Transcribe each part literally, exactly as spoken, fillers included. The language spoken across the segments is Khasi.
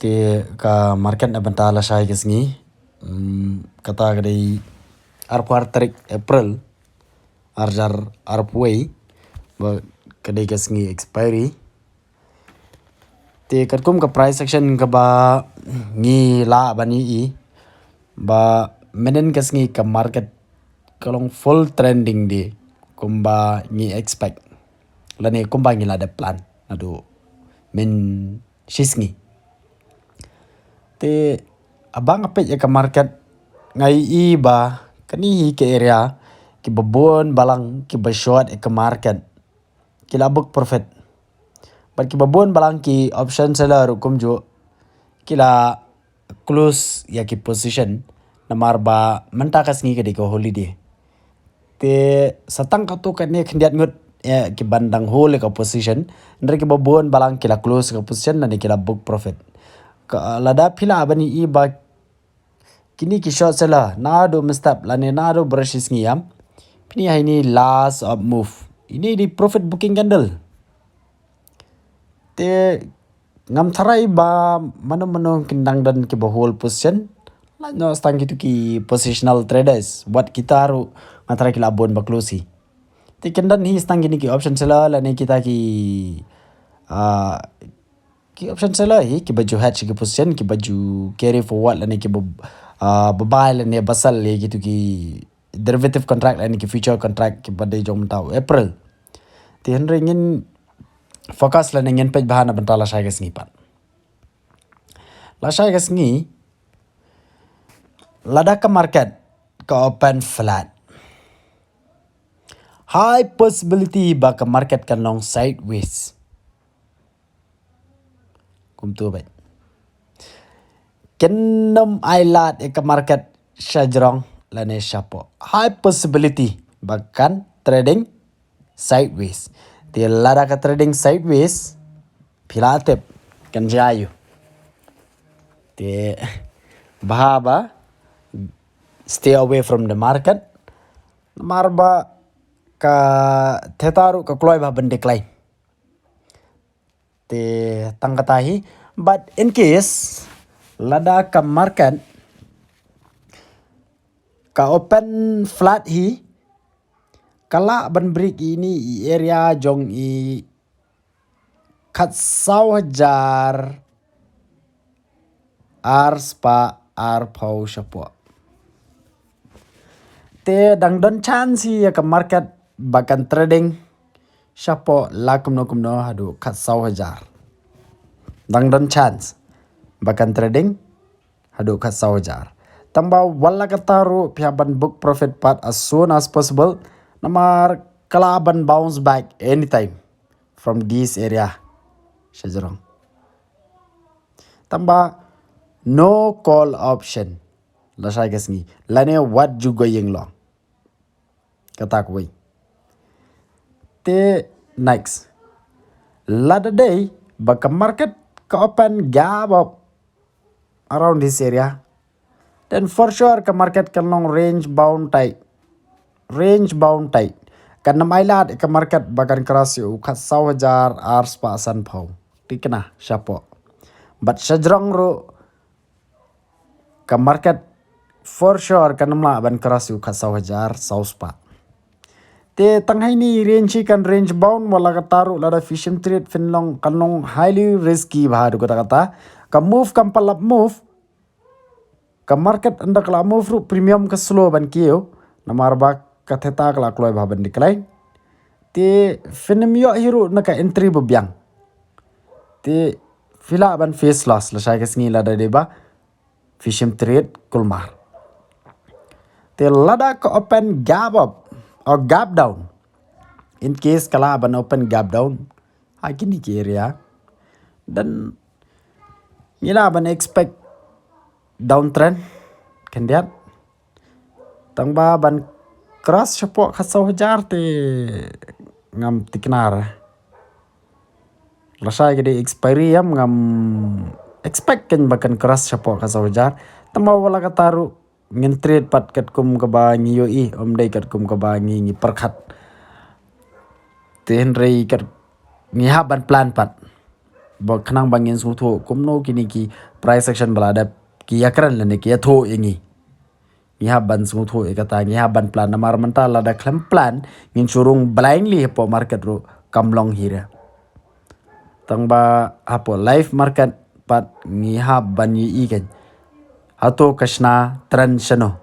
Te ka market na bynta lashai ka sngi, mm, kata ka dei arphew ar tarik April, arhajar arphew, ba ka dei ka sngi expiry. Te katkum ka price action kaba ngi lah ban ïohi, ba mynhynnin ka sngi ka market ka long full trending day, kumba ngi expect lane kumba ngi la dep plan naduh mynshit sngi. Te haba nga peit ïa ka market, nga ïohi ba kane hi ka area kiba bun balang kiba short ïa ka market ki la book profit. Bad kiba bun balang ki option seller ruh kumjuh ki la close ïa ki position, namar ba mynta ka sngi ka dei ka holiday. Te sa tang katto katne khyndiat ngut, eh, kiban dang hold ïa ka position, hynrei kiba bun balang ki la close ka position lane ki la book profit. Ka, lada phi lah ban ïohi ba kine ki short seller naduh mynstep lane naduh baroh shi sngi ïam, phin ïohi ha ine i last up move. Ine i dei profit booking candle. Te ngam tharai ba mano mano kin dang don kiba hold position, lait noh sa tang kito ki positional traders, wat kita ruh nga tharai ki la bun ba close hi. Te kin don hi sa tang kine ki option seller lane kita ki, ah, ki option seller hi kiba ju hedge ki position, kiba ju carry forward lane kiba, ah, ba buy lane ba sell ïa kito ki derivative contract lane ki future contract kiba dei jong mynta u April. Te hynrei ngin focus lane ngin peit bha na bynta lashai ka sngi pat. Lashai ka sngi, lada ka market ka open flat, high possibility ba ka market kan long sideways. Kumto bad kin ym ailad ïa ka market shajrong lane shapoh, high possibility ba kan trading sideways. Te lada ka trading sideways, phi la tip kan jia aiu. Te bha ba stay away from the market, namar ba ka theta ruh ka kloi bha ban decline. Te tang kata hi, but in case lada ka market ka open flat hi, ka lah ban break ine i area jong i khatsaw hajar ar spah arphew shapoh. Te dang don chance hi ïa ka market ba kan trading shapoh la kumno kumno haduh khatsaw hajar. Dang don chance ba kan trading haduh khatsaw hajar. Tangba wat la katta ruh phi hap ban book profit pat as soon as possible, namar ka lah ban bounce back anytime from this area shajrong. Tangba no call option lashai ka sngi, lane wat ju go ïing long. Kata kawei. Te next, lada dei ba ka market ka open gap up around this area, then for sure ka market kan long range bound tight. Range bound tight. Kan ym ailad ka market ba kan cross ïa u khatsaw hajar ar spah sanphew. Thikna shapoh. Bad shajrong ruh ka market for sure kan ym lah ban cross ïa u khatsaw hajar saw spah. Te tang ha ine i range hi kan range bound, wat la katta ruh lada phi shim trade phin long, kan long highly risky bha haduh katta katta. Ka move kam pat lap move. Ka market ynda ka la move ruh premium ka slow ban kiew, namar ba ka theta ka la kloi bha ban decline. Te phin ym ïoh hi ruh na ka entry ba biang. Te phi lah ban face loss lashai ka sngi lada dei ba phi shim trade kulmar. Te lada ka open gap up or gap down, in case ka lah ban open gap down ha kine ki area, then ngi lah ban expect downtrend khyndiat. Tangba ban cross shapoh khatsaw hajar te ngam thikna. Lashai ka dei expiry ïam, ngam expect kein ba kan cross shapoh khatsaw hajar. Tangba wat la katta ruh ngin trade pat katkum kaba ngi ïohi, ym dei katkum kaba ngi, ngi pyrkhat. Te hynrei kat ngi hap ban plan pat. ba khnang ba ngin sngewthuh kumno kine ki price action ba la dep ki ïakren lane ki ïathuh ïa ngi. Ngi hap ban sngewthuh ïa kata, ngi hap ban plan, namar mynta lada khlem plan ngin shu rung blindly hapoh market ruh kam long hi re. Tang ba hapoh live market pat ngi hap ban ïohi kan hato ka shna trend shano.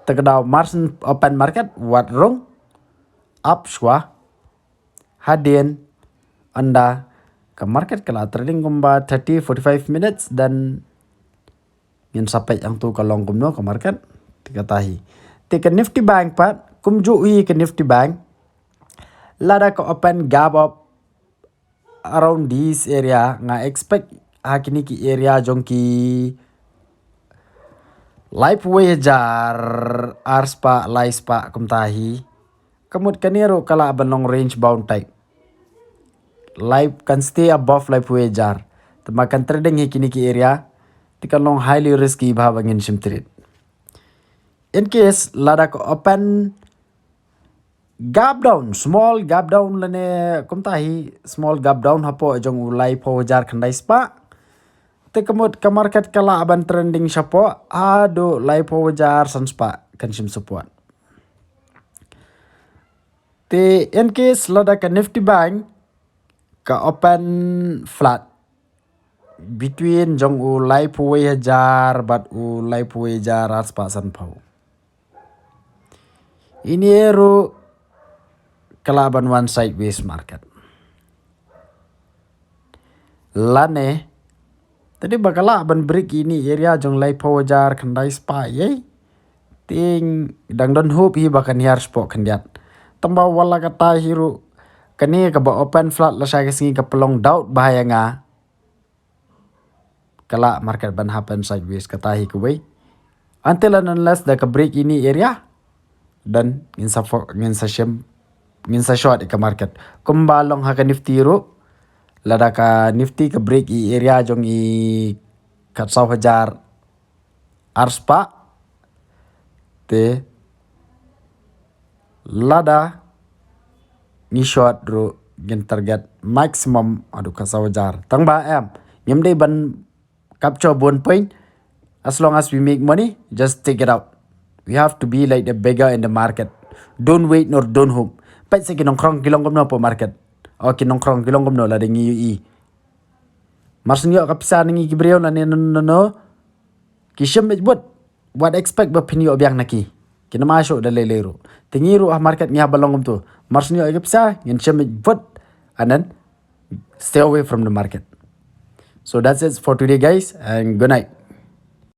Te ka daw mar shen open market wat rung up shuwa. Hadien ynda ka market ka la trading kumba thirty forty-five minutes, dan ngin sa peit hangto ka long kumno ka market. Te kata hi. Te ka Nifty Bank pat kumjuh hi ka Nifty Bank. Lada ka open gap up around this area, nga expect ha kine ki area jong ki laiphew wei hajar arspah laispah kumta hi. Ka mut kane ruh ka lah ban long range bound type. Lai kan stay above laiphew wei hajar. Te ma kan trading hi kine ki area, te kan long highly risky bha ba ngin shim trade. In case lada ka open gap down, small gap down lane kumta hi, small gap down hapoh jong u laiphew hajar khyndai spah, te ka mut ka market ka lah ban trending shapoh haduh laiphew hajar san spah, kan shim support. Te in case lada ka Nifty Bank ka open flat between jong u laiphew wei hajar bad u laiphew wei hajar arspah sanphew, ine ruh ka lah ban wan sideways market. Lane, te dei ba ka lah ban break ine area jong laiphew hajar khyndai spah ïa. Te dang don hope hi ba kan hiar shapoh khyndiat. Tang ba wat la kata hi ruh, kane kaba open flat lashai ka sngi ka pynlong doubt bha ïa nga. Ka lah market ban happen sideways, kata hi kawei. Until and unless da ka break ine area, dan ngin sa fo-, ngin sa shim, ngin sa short ïa ka market. Kumba long ha ka Nifty ruh, lada ka Nifty ka break i area jong i khatsaw hajar arspah, te lada ngi short ruh ngin target maximum haduh khatsaw hajar. Tang ba em, ngim dei ban capture bun point. As long as we make money, just take it out. We have to be like the beggar in the market. Don't wait nor don't hope. Peit sa ki nongkhrong ki long kumno hapoh market. O ki nongkhrong ki long kumno lada ngi ïohi. Mar shen ïoh ka pisa na ngi ki briew lane no, no, no, ki shim beit bud. Wat expect ba phin ïoh biang na ki. Ki nam ai shuh da lei lei ruh. Te ngi ruh ha market ngi hap ban long kumto. Mar shen ïoh ka pisa ngin shim beit bud. And then stay away from the market. So that's it for today, guys, and good night.